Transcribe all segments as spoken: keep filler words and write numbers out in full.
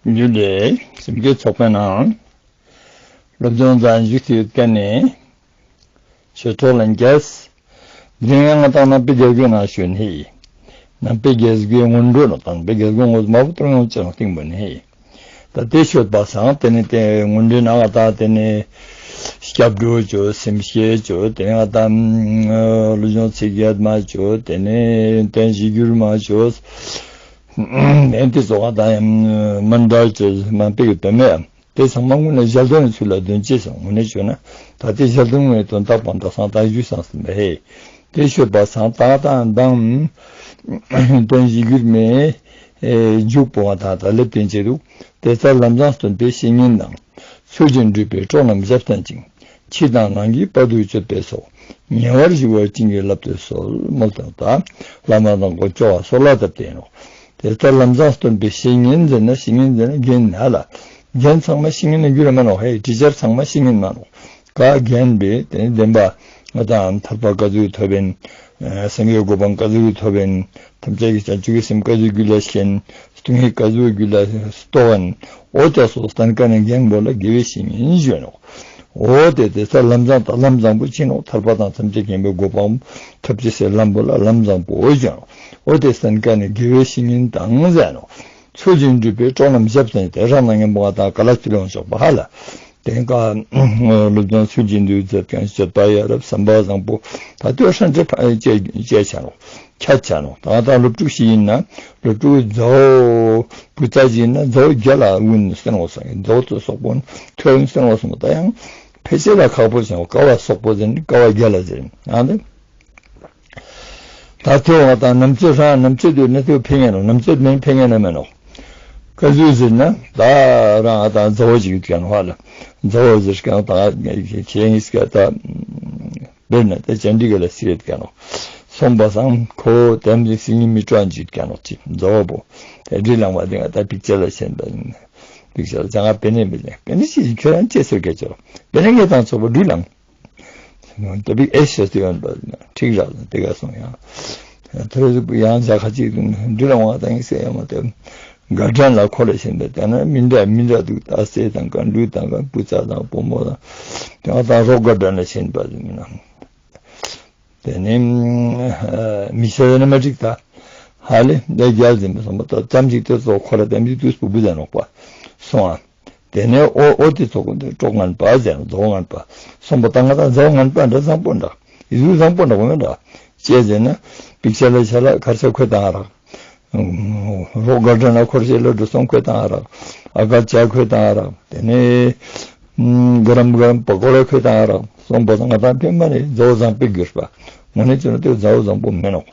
ཇུ་ལེ། སེམས་བསྐྱེད་ཚོགས་པའི་ནང་སློབ་སྦྱོང་མཛད་བཞུགས་ཏེ་ཡོད་མཁན་ནི་ཆོས་གྲོགས་ལྷན་རྒྱས། དེ་རིང་ང་དང་རྣམ་པའི་རྒྱལ་སྒོའི་ནང་ཞུ་ནི། རྣམ་པའི་རྒྱལ་སྒོའི་སྔོན་འགྲོ་ནོ་དང་རྣམ་པའི་རྒྱལ་སྒོའི་ངོ་མ་བུ་ཏོ་ཡོང་ཅེས་ནང་སྟིང་བུ་ནི། ད་དེ་ཤོད་པ་སང་དེ་ནི་དེ་སྔོན་འགྲོའི་ནང་ང་ད་དེ་ནི་སྐྱབས་འགྲོ་ཅོ། སེམས་བསྐྱེད་ཅོ། དེ་ནི་ང་ད་བློ་སྦྱོང་ཚིག་བརྒྱད་མ་ཅོ། དེ་ནི་རྟེན་གཞི་འགྱུར་མ་ཅོ། དེ་ནི་དེ་ཙོགས་ང་ད་མན་དཱ་ཅོ། མན་པའི་དོན་མེད། དེ་ཚང་མ་དངོས་གནས་ཞལ་འདོན་ཚུལ་ལ་འདོན་ཅེས་སོང་། དངོས་གནས་བྱོས་ན་ད་དེ་ཞལ་འདོན་ངོས་དོན་དག་པོ་འདྲ་སང་ད་ཞུས་སང་ཟིན་པ་ཧེ། དེ་ཤོད་པ་སང་ད་ད་མདང་རྟེན་གཞི་འགྱུར་མའི་མཇུག་པོ་ང་ད་ད་ལེབ་བསྟན་ཅེས་འདུག་དེ་ལྟར་ལམ་བཟང་སྟོན་པའི་བཤེས་གཉེན་དང་། ཚུལ་བཞིན་སྒྲུབ་པའི་གྲོགས་རྣམས་ཞབས་བརྟན་ཅིང་། ཕྱི་དང་ནང་གི་དཔལ་དུ་སྤྱོད་པའི་ཚོགས། ཉེ་བར་ཞུ་བར་བྱིན་གྱིས་བརླབ་ཏུ་གསོལ། མོལ་དང་ད་བླ་མ་དང་གོ་ཅོག་ག་གསོལ་བ་བཏབ་སྟེ་ཡིན་ནོག་དེ་ལྟར་ལམ་བཟང་སྟོན་པའི་བཤེས་གཉེན་ཟེར་ན་བཤེས་གཉེན་ཟེར་ན་རྒན་ཨ་ལ། རྒན་ཚང་མ་བཤེས་གཉེན་ལ་འགྱུར་ར་མ་ནོག་ཧེ། ཊི་ཆར་ཚང་མ་བཤེས་གཉེན་མ་ནོག་ག་རྒན་པའི་དེ་ནི་བདེན་པ་ང་དང་ཐར་པ་ག་ཟུག་ཐོབ་ཡིན། སངས་རྒྱས་གོ་འཕང་ག་ཟུག་ཐོབ་ཡིན། ཐམས་ཅད་ཀྱི་བྱང་ཆུབ་ཀྱི་སེམས་ག་ཟུག་རྒྱུད་ལ་ཞེན། སྟོང་ཉིད་ག་ཟུག་རྒྱུད་ལ་རྟོགས་ཡིན། འོ་ཏེ་སོགས་སྟན་ཀ་ནི་རྒན་པོ་ལ་དགེ་བའི་བཤེས་གཉེན་ཞུ་ནོག་འོ་དེ་དེ་ལྟར་ལམ་བཟང་དང་ལམ་བཟང་པོ་ཅི་ནོག་ཐར་པ་དང་ཐམས་ཅད་མཁྱེན་པའི་གོ་འཕང་ཐོབ་ཅེས་སི་ལམ་པོ་ལ་ལམ་བཟང་པོ་ཞུ་ནོག་འོ་དེ་སྟན་ཀ་ནི་དགེ་བའི་བཤེས་གཉེན་དང་ཟེར་ནོག་ཚུལ་བཞིན་སྒྲུབ་པའི་གྲོགས་རྣམས་ཞབས་བརྟན་ཏེ་རང་ན་མཉམ་པོ་ང་དང་ག་ལ་ཅི་ལོང་ཆོག་པ་ཧ་ལ། དེ་ཀ་སློབ་སྦྱོང་ཚུལ་བཞིན་དུ་མཛད་མཁན་སྤྱོད་པ་ཡ་རབས་བསམ་པ་བཟང་པོ་ད་ལྟོས་ཧྲན་ཏེ་ཕ་ཅེ་ཅེ་ཆ་ནོག་ཁྱད་ཆ་ནོག་ད་ང་དང་སློབ་ཕྲུག་ཞིག་ཡིན་ན་སློབ་ཕྲུག་མཛའ་བོ་བུ་ཚ་ཞིག་ཡིན་ན་མཛའ་བོ་རྒྱལ་ལ་འུན་སྟེང་འོ་སང་མཛའ་བོ་ཚོ་སོག་པོ་ཐོས་འུན་སྟེང་འོ་སོང་ད་ཡང་ཕལ་ཆེར་ལ་ཁག་པོ་ཆ་ནོག་ཀ་བ་སོག་པོ་ཟེར་ནི་ཀ་བ་རྒྱལ་ལ་ཟེར་ནི་ཨ་ནི། ད་ཐེ་བ་དང་ནམ་ཚོད་རང་ནམ་ཚོད་དུ་ནི་ཐེ་བ་ཕེ་ཉན་ནོག་ནམ་ཚོད་མེན་ཕེ་ཉན་ན་མེན་ནོག་ཀ་ཟུག་ཟེར་ན་ད་རང་ཨ་ད་མཛའ་བོ་ཅིག་ཡོད་ཀྱང་ཧ་ལ་མཛའ་བོ་ཟེར་ཀྱང་ད་ཁྱེད་ཉིས་ཀ་ད་བེར་ན་ད་ཅན་འདི་ག་ལ་སི་ཡོད་ཀྱང་ནོག་སོང་པ་སང་ཁོ་དེམ་ཟིག་སི་ཉི་མི་སྤྲོ་ཨན་ཅིག་ཡོད་ཀྱང་ནོག་ཅི་མཛའ་བོ་པོ་དེ་འདྲི་ལང་བ་དེ་ང་ད་པིག་ཅར་ལ་ཤེན་པ་པིག་ཅར་ལ་ཅང་ང་པེ་ནེ་མི་ལེ་པེ་ནེ་ཅི་ཁྱོད་རང་ཅེ་ཟེར་ཀྱ་ཅོ་པེ་ནེ་ངེ་དང་ཚོགས་པ་འདྲི་ལང་། ཏོ་པིག་ཨེ་ཤེས་ཏེ་ཡོན་པ་ཁྲིག་རག་དེ་ག་སོང་ཡང་། ཐོས་ཟུག་ཡང་ཇ་ཁ་ཅིག་འདུལ་ལ་འོང་བ་དང་ཡིན་ཟེར་ཡང་མ་ཐོས། དགའ་དྲན་ལ་འཁོར་ལ་ཕྱིན་པས་དེ་ན་མི་འདྲ་མི་འདྲ་འདུག་ད་སྲས་དང་བཀའ་འདུས་དང་བུ་ཚ་དང་བུ་མོ་དང་དེ་ང་དང་རོགས་དགའ་དྲན་ལ་ཕྱིན་པ་ཟིན་ན། དེ་ནི་མི་ཤེས་ན་མ་འགྲིག་ད། ཧ་ལེ་འདི་རྒྱལ་ཟིན་པ་སོང་པ་ད་ཙམ་ཅིག་ཏེ་ཚོ་འཁོར་ལ་དེམ་ཅིག་དུས་པོ་བུ་ཟ་ནོག་པ་སོང་ཨ། དེ་ནས་ཨོ་ཨོ་དེ་ཚོགས་ཀུན་དེ་གྲོགས་ངན་པ་ཟེར་ནོག་མཛའ་བོ་ངན་པ། སོང་པ་ད་ང་དང་མཛའ་བོ་ངན་པ་འདྲ་བཟང་པོ་འདྲ། ཡི་ཟུག་བཟང་པོ་འདྲ་གོ་མེད་འདྲ། ཅེས་ཟེར་ན། པིག་ཅར་ལ་ཆ་ལ་ཁར་ཆ་ཁོས་བཏང་རག་རོགས་དགའ་དྲན་ལ་འཁོར་ཤེས་ལ་འགྲོ་སོང་ཁོས་བཏང་རག་ཨ་གར་ཆ་ཁོས་བཏང་རག་དེ་ནས། ག་རམ་ག་རམ་པ་ཀོ་ལ་ཁོས་བཏང་རག་སོང་པ་ད་ང་དང་ཕན་མ་ནི་མཛའ་བོ་བཟང་པོའི་གྱུར་པ། ང་ནི་ཅི་ན་དེ་མཛའ་བོ་བཟང་པོ་མེད་ནོག་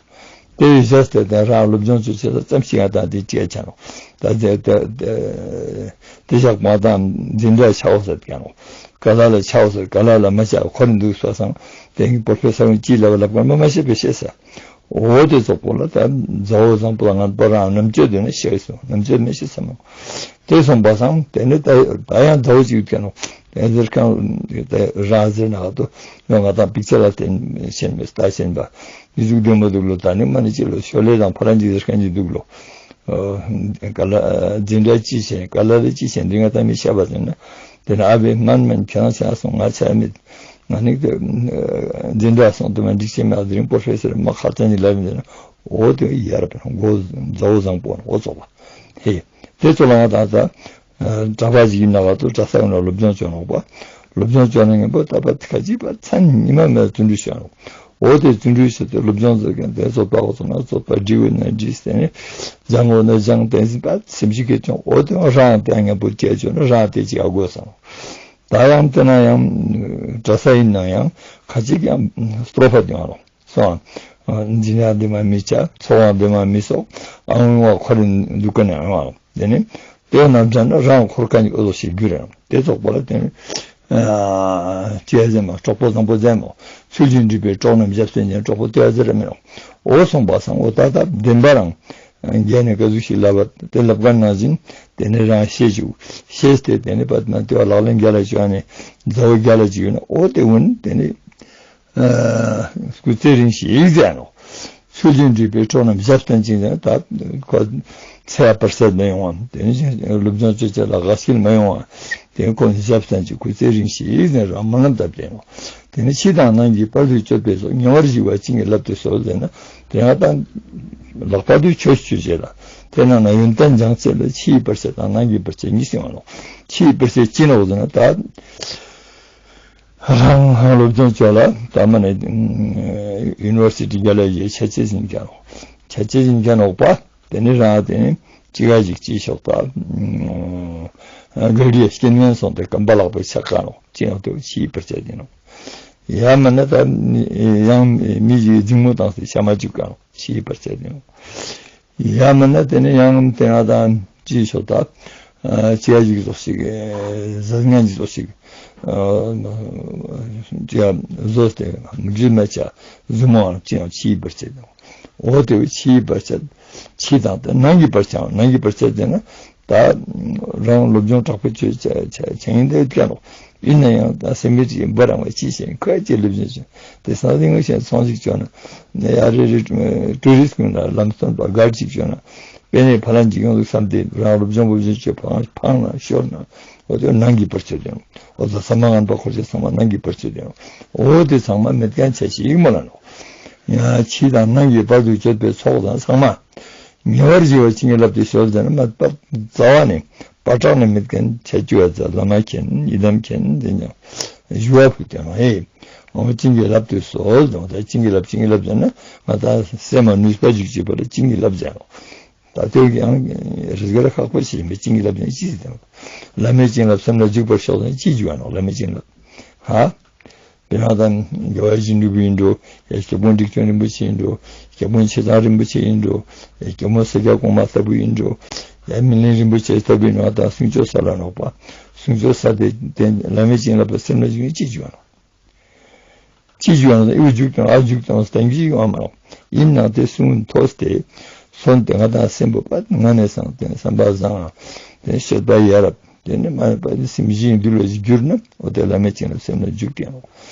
དེ་ཡི་ཟས་དེ་དེ་རང་སློབ་སྦྱོང་ཚུལ་བྱེད་ས་ཙམ་ཞིག་ང་དང་དེ་སྐྱེ་ཆ་ནོག་ད་དེ་དེ་དེ་དེ་ཞག་མ་དང་འཛིན་གྲྭ་ཆའོ་ཟེར་ཀྱང་ནོག་ག་ལ་ལ་ཆའོ་ཟེར་ག་ལ་ལ་མ་ཆའོ་ཁོ་རེ་འདུག་སོ་སང་དེ་ངི་པོར་ཕེ་སར་ཅི་ལ་བ་ལབ་ཀ་མ་མ་ཤེས་པའི་ཤེས་ས། འོ་དེ་ཚོགས་པོ་ལ་ད་མཛའ་བོ་བཟང་པོ་ལ་ངན་པ་རང་རྣམ་དཔྱོད་དེ་ནི་ཤེས་སོང་རྣམ་དཔྱོད་མི་ཤེས་ས་མོ། དེ་སོང་པ་སང་དེ་ནི་ད་ད་ཡང་མཛའ་བོ་ཅིག་ཡོད་ཀྱང་ནོག་དེ་ཟེར་ཁང་དེ་རང་ཟེར་ན་ཧ་དོ་ཡང་ང་དང་པིག་ཅར་ལ་བརྟེན་ཤེས་མེད་ལྟ་ཤེས་པ། མི་ཟུག་འདུག་མ་འདུག་ལོ་ད་ནི་མ་ནི་ཅི་ལོ་ཤོ་ལེ་དང་ཕ་རན་ཅིག་ཟེར་ཁན་ཅིག་འདུག་ལོ། ག་ལ་འཛིན་གྲྭ་ཅི་བྱེད་ག་ལ་ལ་ཅི་བྱེད་འདི་ང་ད་མི་ཤ་བ་ཟེར་ན། དེ་ན་ཨ་བེ་མན་མན་ཁྱེད་རང་ཆ་སོང་ང་ཆ་མེད། ང་ནི་དེ་འཛིན་གྲྭ་སོང་དུ་མ་འགྲིག་ཆེ་མ་དེ་རིང་པོ་ཧྲེ་ཟེར་མ་ཁ་ཙན་ནི་ལ་མི་ཟེར་ན། འོ་དེ་ཡར་པེ་མགོ་མཛའ་བོ་བཟང་པོ་འོ་ཙོགས་པ། ཧེ། དེ་ཚོ་ལ་ང་ད་ད། གྲྭ་པ་ཞིག་ཡིན་ན་བ་དུ་གྲྭ་ས་ཡོང་ན་སློབ་སྦྱོང་བྱོན་ནོག་པ། སློབ་སྦྱོང་བྱོན་ན་ངན་པ་ད་པ་ཁ་ཅིག་པ་མཚན་ཉི་མ་མེད་བརྩོན་འགྲུས་བྱོན་ནོག་འོ་དེ་བརྩོན་འགྲུས་བྱེད་དེ་སློབ་སྦྱོང་མཛད་མཁན་དེ་ཚོ་པ་འོ་ཚོ་ན་ཚོ་པ་འདྲི་འོ་ན་འདྲི་སྟེ་ནི་སྦྱང་འོ་ན་སྦྱང་བསྟན་ཟིན་པ་སེམས་ཤུགས་སྐྱེད་ཀྱང་འོ་དེ་རང་དེ་ངན་པོ་སྐྱེད་བྱོན་ན་རང་དེ་ཅིག་ཨ་དགོས་སང་། ད་ཡང་དེ་ན་ཡང་གྲྭ་ས་ཡིན་ན་ཡང་ཁ་ཅིག་ཡང་སྟོབས་པ་དེ་ཡང་རུང་། སོང་། འཛིན་གྲྭ་འདི་མ་མི་བྱ་ཚོགས་པ་འདི་མ་མི་སོགས་ཨང་བ་ཁོ་རེ་འདུག་ག་ནས་ཨང་བ་དེ་ནི་དེ་རྣམ་གྲངས་ནི་རང་འཁོར་མཁན་གྱི་འོ་ཟོ་ཞིག་རྒྱུ་རེད། དེ་ཚོགས་པ་ལ་བརྟེན་ཅི་ཡ་ཟེར་མ་གྲོགས་པོ་བཟང་པོ་ཟེར་མོ། ཚུལ་བཞིན་སྒྲུབ་པའི་གྲོགས་རྣམས་ཞབས་བརྟན་ཅིང་གྲོགས་པོ་དེ་ཡ་ཟེར་མི་རུང་། འོ་སོང་པ་སང་འོ་ད་ལྟ་བདེན་པ་རང་རྒྱལ་ནས་ག་ཟུག་ཞིག་ལབ་པ་དེ་ལབ་མཁན་ནང་བཞིན་དེ་ནི་རང་ཤེས་བཅུག་ཤེས་ཏེ་དེ་ནི་པད་མ་དེ་བ་ལག་ལེན་རྒྱལ་ལ་བཅུག་ནས་མཛའ་བོ་རྒྱལ་ལ་བཅུག་ཡོད་ན་འོ་དེ་འུན་དེ་ནི། སྐུ་ཚེ་རིང་ཞིག་ཟེར་ནོག་ཆུ་ལྡིང་འདྲེས་པའི་གྲོགས་རྣམས་ཞབས་བརྟན་ཅིང་ཟེར་ན་ད་ཁོ་ཚེ་ཡ་བར་ཆད་མི་ཡོང་བ། དེ་ནི་སློབ་སྦྱོང་ཅོ་ཅེས་ལ་ག་སྐྱིལ་མི་ཡོང་བ། དེ་ནི་ཁོ་ནི་ཞབས་བརྟན་ཅིང་སྐུ་ཚེ་རིང་ཞིག་ཟེར་རང་སྨོན་ལམ་བཏབ་སྟེ་ནོག་དེ་ནི་ཕྱི་དང་ནང་གི་བར་དུ་གཅོད་པའི་སོགས། ཉེ་བར་ཞི་བ་བྱིན་གྱིས་བརླབ་སྟེ་གསོལ་ཟེར་ན། དེ་ང་དང་ལྷག་པར་དུ་ཆོས་ཅོ་ཅེས་ལ། དེ་ནང་ན་ཡོན་ཏན་སྦྱང་ཅེས་ལ་ཕྱིའི་བར་ཆད་དང་ནང་གི་བར་ཆད་གཉིས་ཡོང་ནོག་ཕྱིའི་བར་ཆད་ཅི་ནོག་ཟེར་ན་ད། རང་སློབ་སྦྱོང་ཅོ་ལ་ད་མ་ནི་ཡུ་ནི་ཝར་སི་ཊི་རྒྱ་ལ་ཡི་ཆ་ཅེས་ཡིན་ཀྱང་ནོག་ཆ་ཅེས་ཡིན་ཀྱང་ནོག་པ། དེ་ནི་རང་དེ་ནི་ཅི་ག་ཞིག་ཅི་ཤོག་ད་ག་རི་སྐྱེ་དམན་སོང་སྟེ་སྐམ་པ་ལག་པའི་ཆ་ཀ་ནོག་ཅི་ཡང་དེ་ཕྱིའི་བར་ཆད་ཡིན་ནོག་ཡང་མིན་ན་ད་ཡང་མི་ཞིག་འཛིང་མོ་བཏང་སྟེ་ཤ་མ་བཅུག་ཀ་ནོག་ཕྱིའི་བར་ཆད་ཡིན་ནོག་ཡང་མིན་ན་དེ་ནི་ཡང་དེ་ང་དང་ཅི་ཤོག་ད། ཅི་ཡ་ཞིག་ཟོ་ཞིག་ཟ་ངན་ཞིག་ཟོ་ཞིག་ཅི་ཡ་ཟོས་ཏེ་མིག་ཆུ་མ་ཆ་ཟུ་མོ་ཨང་ཅི་ཡང་ཕྱིའི་བར་ཆད་དང་། འོ་དེ་བས་ཕྱིའི་བར་ཆད། ཕྱི་དང་དེ་ནང་གི་བར་ཆད་ནང་གི་བར་ཆད་དེ་ན་ད་རང་སློབ་སྦྱོང་དྲག་པོ་ཅོ་ཆ་ཡིན་དེ་ཀ་ནོག་ཡིན་ན་ཡང་ད་སེམས་པའི་ཅིག་འབར་རང་བའི་ཅི་ཞིག་ཁོས་ཅི་སློབ་སྦྱོང་ཅོ་དེ་སང་སྟེང་ངོ་ཞེས་ཚོང་ཞིག་ཅོ་ན་ཡ་རེ་རེ་ཀྲུ་རིས་ཀུན་ལ་ལམ་སྟོན་པ་གར་ཅིག་ཅོ་ན། པེ་ནེ་ཕ་ལན་ཅིག་ཡོང་འདུག་བསམ་སྟེ་རང་སློབ་སྦྱོང་སློབ་སྦྱོང་ཅོ་ཕང་ཕང་ན་ཤོར་ན་འོ་དེ་ནང་གི་བར་ཆད་དེ་ནོག་འོ་ད་ས་མ་ངན་པ་འཁོར་ཅེས་ཚང་མ་ནང་གི་བར་ཆད་དེ་ནོག་འོ་དེ་ཚང་མ་མེད་མཁན་ཆ་ཞིག་མོལ་ལ་ནོག་ཡང་ཕྱི་དང་ནང་གི་བར་དུ་གཅོད་པའི་ཚོགས་དང་ཚང་མ། ཉེ་བར་ཞི་བ་བྱིན་གྱིས་བརླབ་སྟེ་གསོལ་ཟེར་ན་མ་པ་རྩ་བ་ནས་པ་དྲག་ནས་མེད་མཁན་ཆ་ཅུ་བ་ཙ་བླ་མ་མཁྱེན་ཡི་དམ་མཁྱེན་དེ་ཉང་ཞུ་བ་ཕུལ་ཏེ་ནོག་ཧེ། འོ་བྱིན་གྱིས་བརླབ་སྟེ་གསོལ་ཟེར་ད་བྱིན་གྱིས་བརླབ་བྱིན་གྱིས་བརླབ་ཟེར་ན་ང་ད་སེམས་མ་ནུས་པ་ཞིག་བྱེད་པ་ལ་བྱིན་གྱིས་བརླབ་ཟེར་ནོག་ད་དེ་ཡང་རིགས་ག་ར་ཁག་པོ་ཞིག་ཡིན་པས་བྱིན་གྱིས་བརླབ་ཟེར་ན་ཅི་ཟེར་ཏེ་ནོག་བླ་མའི་བྱིན་རླབས་སེམས་ལ་འཇུག་པར་ཤོག་ཟེར་ན་ཅི་འཇུག་ཡ་ནོག་བླ་མའི་བྱིན་རླབས། ཧ། དེ་ན་ད་རྒྱལ་བ་ཡིད་བཞིན་ནོར་བུ་ཡིན་འགྲོ། ཡ་སྐྱབས་མགོན་འབྲི་བྱོན་རིན་པོ་ཆེ་ཡིན་འགྲོ། སྐྱབས་མགོན་ཆེ་ཚང་རིན་པོ་ཆེ་ཡིན་འགྲོ། ཡ་སྐྱབས་མགོན་སེར་སྐྱ་གོང་མ་ལྟ་བུ་ཡིན་འགྲོ། ཡ་སྨིན་གླིང་རིན་པོ་ཆེ་ལྟ་བུ་ཡིན་ནོག་ད་གསུང་ཆོས་ས་ལ་ནོག་པ། གསུང་ཆོས་ས་དེ་བླ་མའི་བྱིན་རླབས་པ་སེམས་ལ་འཇུག་ཡིན་ཅི་འཇུག་ཡ་ནོག་ཅི་འཇུག་ཡ་ནོག་ཨི་བོ་འཇུག་དང་ཨ་འཇུག་དང་སྟན་གྱི་ཡོང་མ་ནོག་ཡིན་ནང་དེ་གསུང་ཐོས་ཏེ་སོན་ཏེ་ང་དང་སེམས་པོ་པ་ང་ནས་སང་དེ་བསམ་པ་བཟང་དེ་སྤྱོད་པ་ཡ་རབས། དེ་ནི་མ་ནི་པ་ནི་སེམས་བཞི་འདུལ་བ་ཞིག་གྱུར་ན་འོ་དེ་བླ་མའི་བྱིན་རླབས་སེམས་ལ་འཇུག་གི་ཡང་།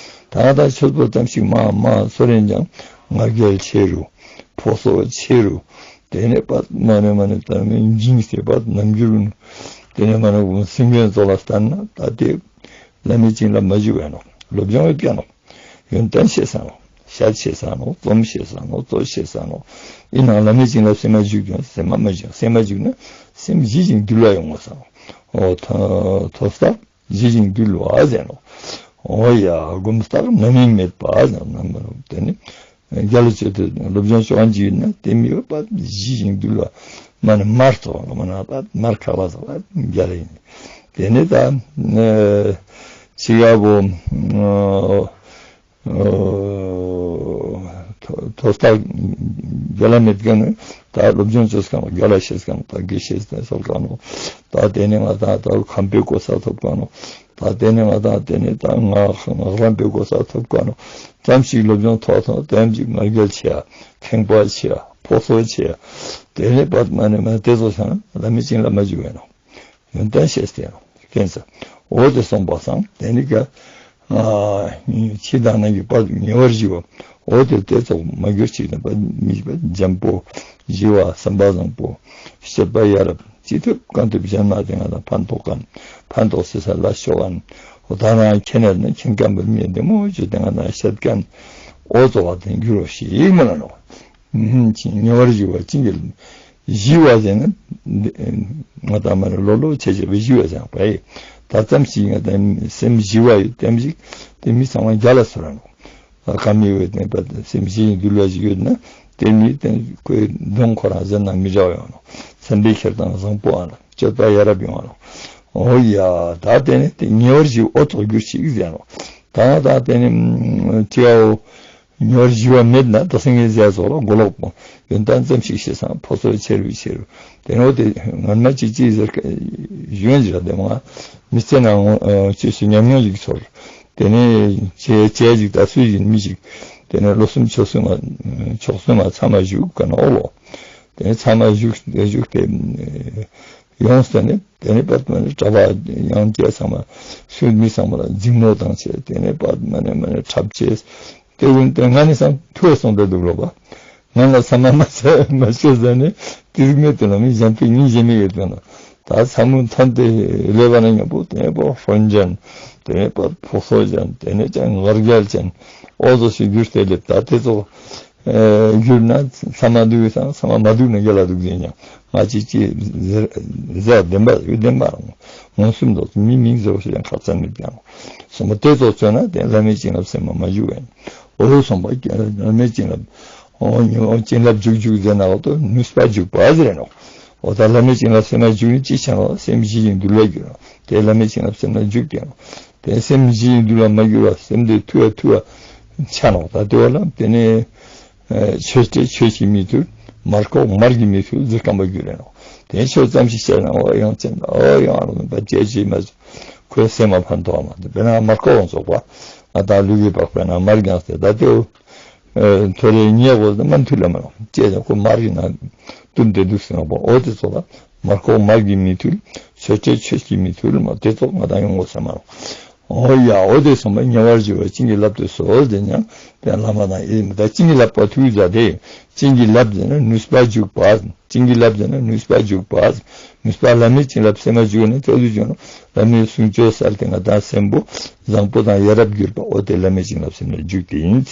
ད་ལྟ་ཆོས་པོ་ཙམ་ཞིག་མ་མ་སོ་རེན་ཀྱང་ང་རྒྱལ་ཆེ་རུ་ཕོ་སོ་ཆེ་རུ་དེ་ནི་པ་མ་ནི་མ་ནི་ད་མི་འཇིང་སྟེ་པ་རྣམ་འགྱུར་དེ་ནི་མ་ནི་སེམས་ཅན་ཚོགས་ལ་ལྟ་ན་ད་དེ་བླ་མའི་བྱིན་རླབས་མ་འཇུག་པ་ནོག་སློབ་སྦྱོང་ཡོད་ཀྱང་ནོག་ཡོན་ཏན་ཤེས་ས་ནོག་ཤད་ཤེས་ས་ནོག་རྩོམ་ཤེས་ས་ནོག་རྩོད་ཤེས་ས་ནོག་ཡིན་ནའང་བླ་མའི་བྱིན་རླབས་སེམས་མ་འཇུག་ཀྱང་སེམས་མ་མ་འཇུག་སེམས་མ་འཇུག་ན་སེམས་ཞི་ཞིང་དུལ་བ་ཡོང་བ་ས་ནོག་འོ་ཐོས་ཐོས་ས་ཞི་ཞིང་དུལ་བ་ཟེར་ནོག་འོ་ཡ་སྒོམ་རྟགས་རྣམ་སྨིན་མེད་པ་ཟེར་ནོག་རྣམ་སྨིན་དེ་ནི་རྒྱལ་ལ་བྱེད་དུ་སློབ་སྦྱོང་ཆོག་ག་འཇུག་ན་དེ་མི་བ་པ་ཞི་ཞིང་དུལ་བ་མ་ནི་མར་ཚོགས་ལ་མ་ན་པ་མར་ཁ་བ་ཚོགས་ལ་རྒྱལ་ལ་ཡིན། དེ་ནི་ད་ཅི་ག་བོ། ཐོས་རྟགས་རྒྱལ་ལ་མེད་མཁན་ནི་ད་སློབ་སྦྱོང་བྱེད་མཁན་རྒྱལ་ལ་ཤེས་མཁན་ད་དགེ་བཤེས་ནས་སོགས་མཁན་ནོག་ད་དེ་ནི་ང་ད་ད་ཁམས་པའི་གོ་ས་ཐོབ་མཁན་ནོག་ད་དེ་ནི་ང་ད་དེ་ནི་ད་ངག་ངག་ལམ་པའི་གོ་ས་ཐོབ་མཁན་ནོག་ཙམ་ཞིག་སློབ་སྦྱོང་ཐོག་ཐོག་དེམ་ཞིག་ང་རྒྱལ་ཆེ་ཡ་ཁེངས་པ་ཆེ་ཡ་ཕོ་སོ་ཆེ་ཡ་དེ་ནི་པད་མ་ནི་མ་དེ་ཚོ་སང་བླ་མའི་བྱིན་རླབས་མ་འཇུག་པ་ནོག་ཡོན་ཏན་ཤེས་ཏེ་ཡང་མཁྱེན་ས། འོ་དེ་སོང་པ་སང་དེ་ནི་ག་ཕྱི་དང་ནང་གི་བར་དུ་ཉེ་བར་ཞི་བ། འོ་དེ་དེ་ཚོགས་མ་གྱུར་ཅིག་ན་པ་མི་པ་འཇམ་པོ་ཞི་བ་བསམ་པ་བཟང་པོ་སྤྱོད་པ་ཡ་རབས་ཅི་ཐུབ་གང་ཐུབ་གཞན་མ་དེ་ང་དང་ཕན་ཐོགས་མཁན་ཕན་ཐོགས་སི་ས་ལ་ཤོག་མཁན་འོ་ད་རང་མཁྱེན་ན་མཁྱེན་མཁན་པ་མི་བདེ་མོ་ཅོས་དེ་ང་དང་བཤད་མཁན་འོ་ཚོགས་པ་དེ་འགྱུར་རོགས་ཞིག་མ་ལ་ནོག་ཉེ་བར་ཞི་བ་བྱིན་གྱིས་ཞི་བ་ཟེར་ན་ང་དང་མ་ནི་ལོ་ལོ་ཆེ་ཆེ་བའི་ཞི་བ་ཟེར་བ་ཡི་ད་ཙམ་ཞིག་ང་དང་སེམས་ཞི་བ་ཡོད་དེམ་ཞིག་དེ་མི་ཚང་མ་རྒྱལ་ལ་སོ་ར་ནོག་ཁ་མི་ཡོད་ནས་པ་སེམས་ཞི་ཞིང་དུལ་བ་ཞིག་ཡོད་ན་དེ་མི་དེ་ཁོའི་གདོང་ཁོ་རང་ཟེར་ན་མི་འདྲ་བ་ཡོང་ནོག་སེམས་པའི་ཁྱེར་སྟངས་བཟང་པོ་ཨ་ན་སྤྱོད་པ་ཡ་རབས་ཡོང་ནོག་འོ་ཡ་ད་དེ་ནི་དེ་ཉེ་བར་ཞི་བ་འོ་ཚོགས་གྱུར་ཅིག་ཟེར་ནོག་ད་ད་དེ་ནི་ཅི་ཡའོ། ཉེ་བར་ཞི་བ་མེད་ན་ད་སེང་གེ་ཟས་སོགས་ལ་མགོ་ལོག་པོ་ཡོན་ཏན་ཙམ་ཞིག་ཤེས་སང་ཕོ་སོ་ཆེ་རུ་ཆེ་རུ། དེ་ནོ་དེ་ངན་མ་ཅིག་ཅིག་ཟེར་ཡོན་ཅིག་ར་དེ་མ་མི་ཚེ་ནང་ཅོས་སུ་ཉམས་མྱོང་ཞིག་ཚོར། དེ་ནས་བྱས་བྱས་ཅིག་ད་སུ་ཡིན་མི་ཞིག་དེ་ནས་ལོ་གསུམ་ཕྱོགས་གསུམ་མ་ཕྱོགས་གསུམ་མ་ཚང་མ་བཞུགས་ག་ན་འོ་ལོ། དེ་ནས་ཚང་མ་བཞུགས་བཞུགས་ཏེ་ཡོངས་ཏེ་ནས་དེ་ནས་པད་མ་ནས་གྲྭ་པ་ཡང་བསྐྱལ་ཚང་མ་སུ་མི་ཚང་མ་ལ་འཛིང་མོ་བཏང་བྱས་དེ་ནས་པད་མ་ནས་མ་ནས་འཁྲབ་བྱས། དེ་ཀུན་དེ་ང་ནི་སང་ཐུ་བ་སོང་བསྡད་འདུག་ལོ་པ། ང་ལ་ཚང་མ་མ་ཆ་མ་ཆོད་ཟ་ནེ་དེ་རིག་མེད་དེ་ལ་མི་གཞན་པའི་མི་གཞན་མི་ཡོད་དེ་ན། ད་ཚ་མོ་ཐན་ཏེ་ལེ་བ་ན་ཉམ་པོ་དེ་ནེ་པ་ཧོན་ཅན། དེ་ནེ་པ་ཕོ་སོ་ཅན། དེ་ནེ་ཅང་ངར་རྒྱལ་ཅན། འོ་ཟོ་ཞིག་གྱུར་ཏེ་ལེབ། ད་དེ་ཚོ་ཨེ་གྱུར་ན་ཚང་མ་འདུག་ཡོད་ས་ཚང་མ་མ་འདུག་ན་རྒྱལ་ལ་འདུག་ཟེར་ཡང་ང་ཅི་ཅི་ཟེར་བདེན་པ་ཡོད་བདེན་པ་རང་མངོན་སུམ་དུ་མི་མིང་ཟེར་བ་ཞིག་ཡང་ཁ་ཚ་མི་བདེན་རང་སོང་པ་དེ་ཚོ་བརྩོན་ན་དེ་བླ་མེད་བྱིན་རླབས་སེམས་ལ་མ་འཇུག་ཡང་། འོ་སོང་པ་བླ་མེད་བྱིན་རླབས། འོ་ཉི་འོ་བྱིན་རླབས་འཇུག་འཇུག་ཟེར་ན་འོ་དོ་ནུས་པ་འཇུག་པ་ཟེར་ནོག་འོ་ད་བླ་མེད་བྱིན་རླབས་སེམས་ལ་འཇུག་ནི་ཅི་ཆ་ནོག་སེམས་ཞི་ཞིང་དུལ་བ་འགྱུར་རོ། དེ་བླ་མེད་བྱིན་རླབས་སེམས་ལ་འཇུག་དེ་ནོག་དེ་སེམས་ཞི་ཞིང་དུལ་བ་མ་འགྱུར་བ་སེམས་དེ་ཐུ་བ་ཐུ་བ་ཆ་ནོག་ད་དེ་བ་ལ་དེ་ནེ་ཆོས་སྤྲད་ཆོས་ཀྱིས་མི་ཐུལ། མར་ཁོག་མར་གྱིས་མི་ཐུལ་ཟེར་རྐང་པ་རྒྱུད་རེ་ནོག་དེ་ཆོས་ཙམ་ཞིག་བཤད་ན་འོ་ཡང་ཅན་འོ་ཡང་རུང་པ་ཅེ་ཅེ་མ་ཁོའི་སེམས་མ་ཕན་ཐོགས་མ་དེ་བེ་ན་མར་ཁོག་འོང་ཙོག་པ་ཨ་ད་ལུས་ཀྱི་པགས་པའི་ནང་མར་རྒྱངས་ཏེ་ད་དེའུ་ཐོ་རེ་ཉེ་གོ་ད་མ་ཐུལ་ལ་མ་ནོག་ཅེ་ཅང་ཁོ་མར་གྱི་ནང་བཏུམ་སྟེ་འདུག་ཟེར་ནོག་པ་འོ་དེ་ཙོག་ལ་མར་ཁོག་མར་གྱིས་མི་ཐུལ། ཆོས་སྤྲད་ཆོས་ཀྱིས་མི་ཐུལ་མ་དེ་ཙོག་ང་དང་ཡོང་གོ་ས་མ་ནོག་འོ་ཡ་འོ་དེ་སོང་པ་ཉེ་བར་འཇུག་པ་བྱིན་གྱིས་བརླབ་ཏུ་གསོལ་ཟེར་ཉང་དེ་བླ་མ་དང་ཨེ་མི་ད་བྱིན་གྱིས་བརླབ་པ་ཐུག་ཟ་དེ་བྱིན་གྱིས་བརླབ་ཟེར་ན་ནུས་པ་འཇུག་པ། བྱིན་གྱིས་བརླབ་ཟེར་ན་ནུས་པ་འཇུག་པ། ནུས་པ་བླ་མེད་བྱིན་རླབས་སེམས་ལ་འཇུག་ནས་ཏེ་ལུས་འཇུག་ནོག་བླ་མའི་གསུང་ཆོས་གསལ་ཏེ་ང་དང་སེམས་པོ་བཟང་པོ་དང་ཡ་རབས་གྱུར་པ་འོ་དེ་བླ་མེད་བྱིན་རླབས་སེམས་ལ་འཇུག་དེ་ཨིན།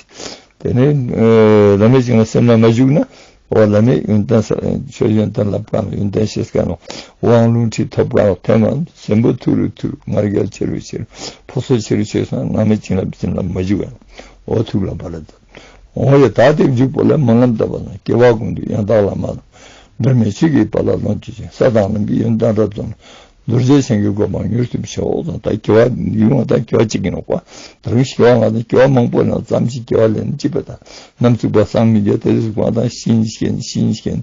དེ་ནས་ཨ་བླ་མེད་བྱིན་རླབས་སེམས་ལ་མ་འཇུག་ན་འོ་བླ་མའི་ཡོན་ཏན་ས་ཆོས་ཡོན་ཏན་ལབ་ཀ་ནོག་ཡོན་ཏན་ཤེས་ཀ་ནོག་དབང་ལུང་ཁྲིད་ཐོབ་ཀ་ནོག་ཐེངས་མ་སེམས་པོ་ཐུར་རུ་ཐུར་ངར་རྒྱལ་ཆེ་རུ་ཆེ་རུ་ཕོ་སོ་ཆེ་རུ་ཆེ་རུ་སོང་བླ་མེད་བྱིན་རླབས་སེམས་ལ་མ་འཇུག་ཡང་འོ་ཐུགས་ལ་བ་ལ་འོ་ཡ་ད་དེ་འཇུག་པོ་ལ་སྨོན་ལམ་བཏབ་པ་ན་སྐྱེ་བ་ཀུན་ཏུ་ཡང་དག་བླ་མ་དང་། འབྲལ་མེད་ཆོས་ཀྱི་དཔལ་ལ་ལོངས་སྤྱོད་ཅིང་། ས་དང་ལམ་གྱི་ཡོན་ཏན་རབ་རྫོགས་ནས། རྡོ་རྗེ་འཆང་གི་གོ་འཕང་མྱུར་ཐོབ་ཤོག་དང་ད་སྐྱེ་བ་ཡུལ་ང་དང་སྐྱེ་བ་གཅིག་ཡིན་ནོག་པ། ད་རུང་སྐྱེ་བ་ང་དང་སྐྱེ་བ་མང་པོ་ན་ཙམ་ཞིག་སྐྱེ་བ་ལེན་ཅི་པ་དང་ནམ་ཚུགས་པ་སང་མི་རྒྱ་དེ་རིགས་ང་དང་ཤིན་ཤེན་ཤིན་ཤེན་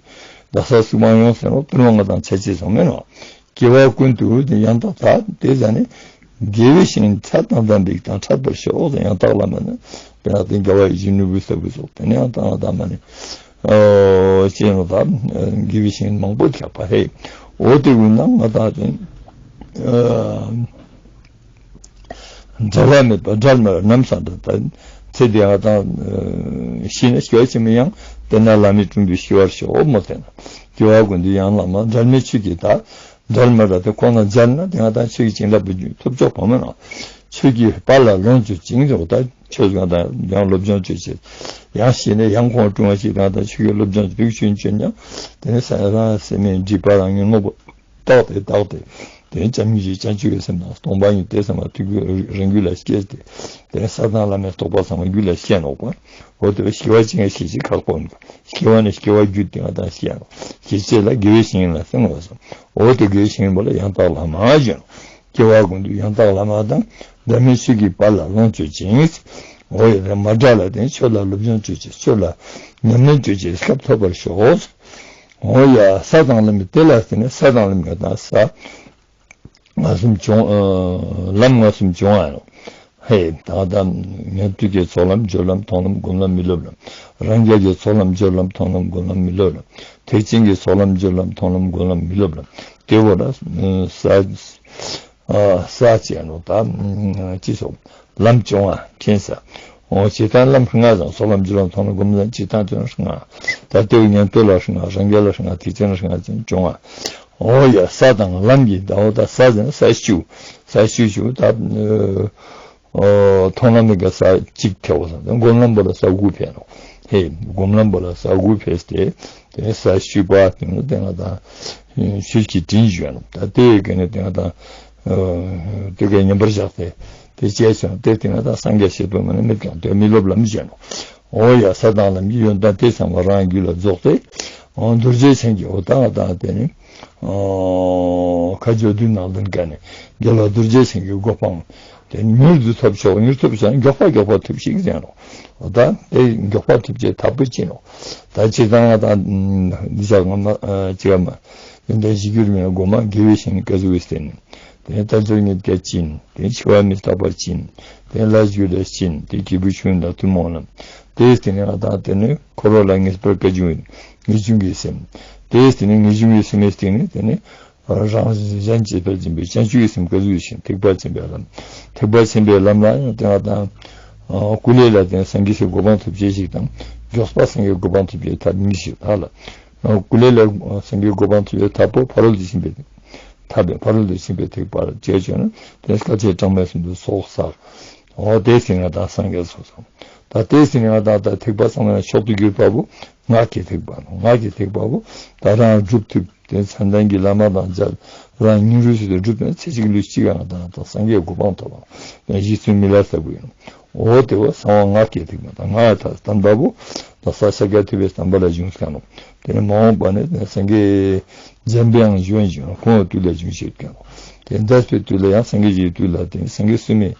ད་ས་སུ་མ་ཡོང་ཟེར་ནོག་དུ་ལོ་ང་དང་ཆ་ཅེས་སོང་མེད་ནོག་སྐྱེ་བ་ཀུན་ཏུ་ཡང་དག་ད་དེ་ཟ་ནས་དགེ་བའི་བཤེས་གཉེན་ཚད་དང་ལྡན་པའི་དང་འཕྲད་པར་ཤོག་ཡང་དག་བླ་མ་ནི་དེ་ན་དེ་དགེ་བ་ཡིད་བཞིན་ནོར་བུའི་ལྟ་བུ་སོགས་དེ་ནས་ཡང་དག་ང་དང་མ་ནི་ཨོ་ཅེས་ནོག་ད་དགེ་བའི་བཤེས་གཉེན་མང་པོ་ཆགས་པ་རེད། འོ་དེ་ཀུན་ན་ང་དང་དེ་འབྲལ་བ་མེད་པ་འབྲལ་མེད་ནམ་སང་དུ་ད་ཚེ་འདི་ང་དང་ཤི་ན་སྐྱེ་བ་ཕྱི་མ་ཡང་དེ་ན་བླ་མའི་དྲུང་དུ་སྐྱེ་བར་ཤོག་མོ་དེ་ན་སྐྱེ་བ་ཀུན་ཏུ་ཡང་བླ་མ་འབྲལ་མེད་ཆོས་ཀྱི་ད། འབྲལ་མེད་ད་དེ་ཁོ་ན་འབྲལ་ན་དེ་ང་དང་ཆོས་ཀྱི་བྱིན་རླབས་ཐོབ་ཆོག་པ་མེད་ན། ཆོས་ཀྱི་དཔལ་ལ་ལོངས་སྤྱོད་ཅིང་ཟེར་བ་ད་ཆོས་ང་དང་ཡང་སློབ་སྦྱོང་ཅོ་ཅེས། ཡང་ཤི་ནས་ཡང་ཁོང་དྲུང་བ་ཞིག་དང་ད་ཆོས་ཀྱི་སློབ་སྦྱོང་ཅོ་བིག་ཆུན་ཅོ་ཉང་དེ་ནས་ས་རང་སེམས་མེད་སྒྲིབ་པ་རང་ཉིད་ནོག་པ་བཏགས་ཏེ་བཏགས་ཏེ། དེ་ནས་བྱམས་སྙིང་རྗེ་བྱང་ཆུབ་ཀྱི་སེམས་དང་སྟོང་པ་ཉིད་དེ་ཚང་མ་ཐུགས་རྒྱུད་རང་རྒྱུད་ལ་སྐྱེས་ཏེ། དེ་ནས་ས་དང་བླ་མའི་རྟོགས་པ་ཚང་མ་རྒྱུད་ལ་སྐྱེས་ནོག་པ། འོ་དེ་བས་སྐྱེ་བ་ཅི་ཡང་ཤི་ཅི་ཁག་པོ་ནི། སྐྱེ་བ་ནི་སྐྱེ་བ་རྒྱུད་དེ་ང་དང་སྐྱེ་ཡང་སྐྱེ་ཅེས་ལ་དགེ་བའི་བཤེས་གཉེན་ལ་གསུངས་པ་སོང་། འོ་དེ་དགེ་བའི་བཤེས་གཉེན་པོ་ལ་ཡང་དག་བླ་མ་ཞུ་ནོག་སྐྱེ་བ་ཀུན་ཏུ་ཡང་དག་བླ་མ་དང་། འབྲལ་མེད་ཆོས་ཀྱི་དཔལ་ལ་ལོངས་སྤྱོད་ཅིང་། འོ་ཡ་དེ་མ་འབྲལ་ལ་དེ་ཆོས་ལ་སློབ་སྦྱོང་ཅོ་ཅེས་ཆོས་ལ་ཉམས་ལེན་ཅོ་ཅེས་སྐབས་ཐོབ་པར་ཤོག་འོ་ཡ་ས་དང་ལམ་དེ་ལ་བརྟེན་ནས་ས་དང་ལམ་ང་དང་ས། ལྔ་གསུམ་བྱུང་། ཨ་ལམ་ལྔ་གསུམ་བྱུང་བ་ཡང་། ཧེ་ད་ལྟ་ཉན་ཐོས་ཀྱི་ཚོགས་ལམ་སྦྱོར་ལམ་མཐོང་ལམ་སྒོམ་ལམ་མི་སློབ་ལམ། རང་རྒྱལ་གྱི་ཚོགས་ལམ་སྦྱོར་ལམ་མཐོང་ལམ་སྒོམ་ལམ་མི་སློབ་ལམ། ཐེག་ཆེན་གྱི་ཚོགས་ལམ་སྦྱོར་ལམ་མཐོང་ལམ་སྒོམ་ལམ་མི་སློབ་ལམ། དེ་བོ་ལ་ས་ཨ་ས་ཅེས་ནོག་ད་ཅི་སོགས་ལམ་བྱུང་བ་མཁྱེན་ས། འོ་ཇི་ལྟར་ལམ་ལྔ་ཙམ་ཚོགས་ལམ་སྦྱོར་ལམ་མཐོང་ལམ་སྒོམ་ལམ་ཇི་ལྟར་དོན་ལྔ། ད་ལྟའི་ཉན་ཐོས་ལ་ལྔ་རང་རྒྱལ་ལ་ལྔ་ཐེག་ཆེན་ལ་ལྔ་ཙམ་བྱུང་བ། འོ་ཡ་ས་དང་ལམ་གྱི་ཟླ་བོ་ད་ས་ཟེར་ན་ས་བཅུ། ས་བཅུ་བཅུ་ད་ཨོ་མཐོང་ལམ་གྱི་ས་གཅིག་ཐེ་བོ་ས་སྒོམ་ལམ་པོ་ལ་ས་དགུ་ཕེ་ནོག་ཧེ་སྒོམ་ལམ་པོ་ལ་ས་དགུ་ཕེ་སྟེ་དེ་ནས་ས་བཅུ་པ་དེ་ནི་དེ་ང་དང་ཆོས་ཀྱི་དྲིན་ཞུ་ནོག་ད་དེ་ཡོད་ཀྱི་ནི་དེ་ང་དང་དེ་གའི་ཉམས་པར་བཞག་སྟེ་དེ་བྱས་ཙང་དེ་དེ་ང་དང་སངས་རྒྱས་ཤེས་པ་མ་ནི་མེད་ཀྱང་དེ་མི་སློབ་ལམ་ཞུ་ནོག་འོ་ཡ་ས་དང་ལམ་གྱི་ཡོན་ཏན་དེ་ཚང་མ་རང་རྒྱུད་ལ་རྫོགས་ཏེ། འོ་རྡོ་རྗེ་འཆང་གི་འོ་ད་ང་དང་དེ་ནི། འོ་ཁ་སྦྱོར་བདུན་ནང་ལྡན་ཀ་ནི་རྒྱལ་བ་རྡོ་རྗེ་འཆང་གི་གོ་འཕང་དེ་མྱུར་དུ་ཐོབ་ཤོག་མྱུར་ཐོབ་ཤོག་མགྱོགས་པ་མགྱོགས་པ་ཐོབ་ཤིག་ཟེར་ནོག་འོ་ད་དེ་མགྱོགས་པ་ཐོབ་ཅེས་ཐབས་པོ་ཅི་ནོག་ད་ཅི་ད་ང་དང་འདི་ཅག་ང་མ་ཅི་ག་མ་ཡོན་ཏན་གཞིར་གྱུར་མིན་ན་སྒོ་མ་དགེ་བའི་བཤེས་གཉེན་བཀའ་བརྒྱུད་པའི་སྟེང་ནས། དེ་ནས་དལ་འབྱོར་རྙེད་དཀའ་བྱིན། དེ་ནས་འཆི་བ་མི་རྟག་པར་བྱིན། དེ་ནས་ལས་རྒྱུ་ལས་བྱིན། དེ་སྐྱེས་བུ་ཆུང་དང་ཐུན་མོང་ལམ། དེའི་སྟེང་ནས་ང་དང་དེ་ནས་འཁོར་བ་ལས་ངེས་པར་དཀའ་འགྱུར་ངེས་འབྱུང་གི་སེམས། དེའི་སྟེང་ནས་ངེས་འབྱུང་གི་སེམས་མའི་སྟེང་ནས་དེ་ནས་རང་གཞན་གཅེས་པར་འཛིན་པའི་བྱང་ཆུབ་ཀྱི་སེམས་བཀའ་བརྒྱུད་བཞིན་ཐེག་པ་ཆེན་པོའི་ལམ། ཐེག་པ་ཆེན་པོའི་ལམ་ལ་ཡང་དེ་ང་དང་ ཨ་ཀུ་ལེ་ལ་དེ་སངས་རྒྱས་སི་གོ་འཕང་ཐོབ་ཅེས་ཤིག་དང་། མགྱོགས་པ་སངས་རྒྱས་གོ་འཕང་ཐོབ་ཅེས་ཐབས་གཉིས་ཤིག་ད་ལ། ཨ་ཀུ་ལེ་ལ་སངས་རྒྱས་གོ་འཕང་ཐོབ་ཅེས་ཐབས་པོ་ཕ་རོལ་ཏུ་ཕྱིན་པའི་ཐབས་པའི་ཕ་རོལ་ཏུ་ཕྱིན་པའི་ཐེག་པ་ཅེས་བྱོན་ན་དེ་སྐད་ཅིག་གྲངས་མེད་སུ་འདུ་ཚོགས་བསགས། འོ་དེ་སྟིང་ང་དང་སངས་རྒྱས་སོ་སོ། ད་དེ་སྟིང་ང་དང་ད་ཐེག་པ་ཚང་མའི་མཆོག་ཏུ་གྱུར་པ་བོ་སྔགས་ཀྱི་ཐེག་པ་ནོག་སྔགས་ཀྱི་ཐེག་པ་བོ་ད་རང་སྒྲུབ་ཐུབ། དེ་མཚན་ལྡན་གྱི་བླ་མ་དང་མཇལ། རང་སྙིང་རུས་སུ་སྒྲུབ་ནས་ཚེ་གཅིག་ལུས་གཅིག་ག་ང་དང་ད་སངས་རྒྱས་གོ་འཕང་ཐོབ་པ་ནོག་གཞི་བཙུན་མི་ལ་ལྟ་བུ་ཡིན་ནོག་འོ་དེ་བོ་གསང་བ་སྔགས་ཀྱི་ཐེག་པ་དང་སྔགས་ད་བསྟན་པ་བོ་ད་ས་ཤཱཀྱ་ཐུབ་པའི་བསྟན་པ་ལ་བྱུང་ཀ་ནོག་དེ་ནས་མ་འོངས་པ་ནས་སངས་རྒྱས་འཇམ་པའི་དབྱངས་བྱོན་བྱོན་ཁོང་དུས་ལ་བྱུང་ཤེས་ཀ་ནོག་དེ་འདས་པའི་དུས་ལ་ཡང་སངས་རྒྱས་ཀྱི་དུས་ལ་དེ་སངས་རྒྱས་སུ་མའི་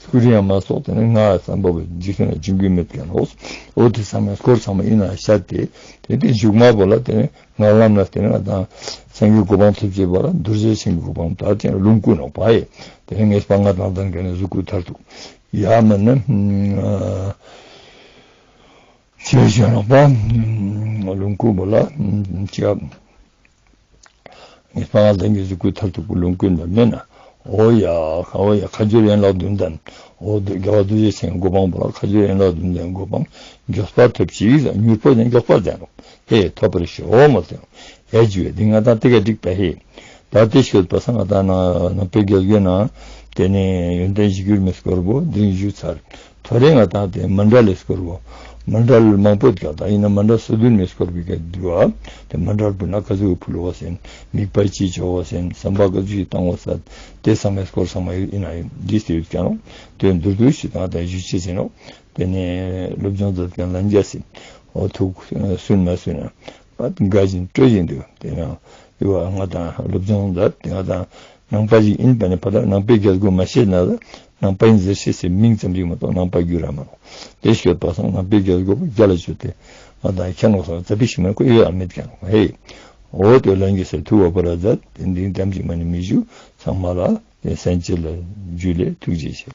སྐུ་རིང་ཡང་མ་སོགས་དེ་ནས་སྔགས་བསྟན་པ་བོ་འཇིག་རྟེན་ལ་བྱུང་གི་མེད་ཀ་ནོག་འོ་དེ་ཚང་མའི་སྐོར་ཚང་མ་ཡིན་ན་བཤད་དེ་དེ་དེ་མཇུག་མ་བོ་ལ་དེ་ནས་ངག་ལམ་ལ་དེ་ནས་ང་དང་སངས་རྒྱས་གོ་འཕང་ཐོབ་ཅེས་པ་ལ་རྡོ་རྗེ་འཆང་གི་གོ་འཕང་ད་དེ་ལུང་ཀུན་ནོག་པ་ཡེ། དེ་ནས་ངེས་པ་ལྔ་དང་ལྡན་མཁན་ནི་གཟུགས་སྐུ་མཐར་ཐུག་ཡ་མ་ནི་ཨ་ཅེས་བྱོན་ནོག་པ། ལུང་ཀུན་བོ་ལ་ཅི་ཡ། ངེས་པ་ལྔ་ལྡན་གྱི་གཟུགས་སྐུ་མཐར་ཐུག་པོ་ལུང་ཀུན་ལ་མེད་ན། འོ་ཡ། འོ་ཡ། ཁ་སྦྱོར་ཡན་ལག་བདུན་ལྡན། འོ་དེ་རྒྱལ་བ་རྡོ་རྗེ་འཆང་གི་གོ་འཕང་བོ་ལ་ཁ་སྦྱོར་ཡན་ལག་བདུན་ལྡན་གོ་འཕང་མགྱོགས་པ་ཐོབ་ཅེས་ཡིན་ཙང་མྱུར་པོ་ནས་མགྱོགས་པ་ལྡན་རོགས། ཧེ་ཐོབ་པར་ཤོག་མོལ་ཏེ། ཧེ་ཇུ་བེ་འདི་ང་དང་དེ་ག་འགྲིག་པ་ཧེ། ད་དེ་ཤོད་པ་སང་ང་དང་ནང་པའི་རྒྱལ་སྒོའི་ནང་དེ་ནས་ཡོན་ཏན་གཞིར་གྱུར་མའི་སྐོར་བོ་འདི་རིང་ཞུས་ཚར། ཐོ་རེ་ང་དང་དེ་མཎྜལ་ལི་སྐོར་བོ། མཎྜལ་མང་པོ་ཡོད་ཀ་ད་ཡིན་ན་མཎྜལ་སོ་བདུན་མའི་སྐོར་བི་ཀ་འདུག་ཨ། དེ་མཎྜལ་ཕུལ་ན་ག་ཟུག་ཕུལ་བ་ཟེར། དམིགས་པ་ཅི་ཅོ་བ་ཟེར། བསམ་པ་ག་ཟུག་ཞིག་བཏང་བ་ཟེར། དེ་ཚང་མའི་སྐོར་ཚང་མ་ཡིན་ན་ཡིན་འདི་སྟེ་ཡོད་ཀ་ནོག་དེ་མདོར་བསྡུས་ཤིག་དང་ད་ཞུ་ཅེས་ཟེར་ནོག་དེ་ནས་སློབ་སྦྱོང་མཛད་མཁན་ལྷན་རྒྱས་སི་འོ་ཐུགས་སུན་མ་སུན་ན་པ་དགའ་བཞིན་སྤྲོ་བཞིན་འདུག་དེ་ནང་ཡོད་ང་དང་སློབ་སྦྱོང་མཛད་དེ་ང་དང་ནང་པ་ཞིག་ཡིན་པ་ནི་ཕ་དང་ནང་པའི་རྒྱལ་སྒོ་མ་ཤེས་ན་ལ་ནང་པ་ཡིན་ཟེར་ཤེས་སའི་མིང་ཙམ་ཞིག་མ་གཏོགས་ནང་པ་རྒྱུད་ར་མ་ནོག་དེ་ཤོད་པ་སང་ནང་པའི་རྒྱལ་སྒོ་བོ་རྒྱ་ལ་ཆུད་དེ་ང་དང་ཁྱེད་ནོག་སང་ཙ་པིག་ཞིག་མ་ཁོ་ཡོད་ཨ་མེད་ཀ་ནོག་ཧེ། འོ་དེ་ལྷན་རྒྱས་སི་ཐུགས་བ་པ་ར་མཛད་དེ་འདི་ཙམ་ཞིག་མ་ནི་མི་ཞུ་ཚང་མ་ལ་དེ་སེམས་ཅན་ལ་ཇུ་ལེ་ཐུགས་རྗེ་ཆེ།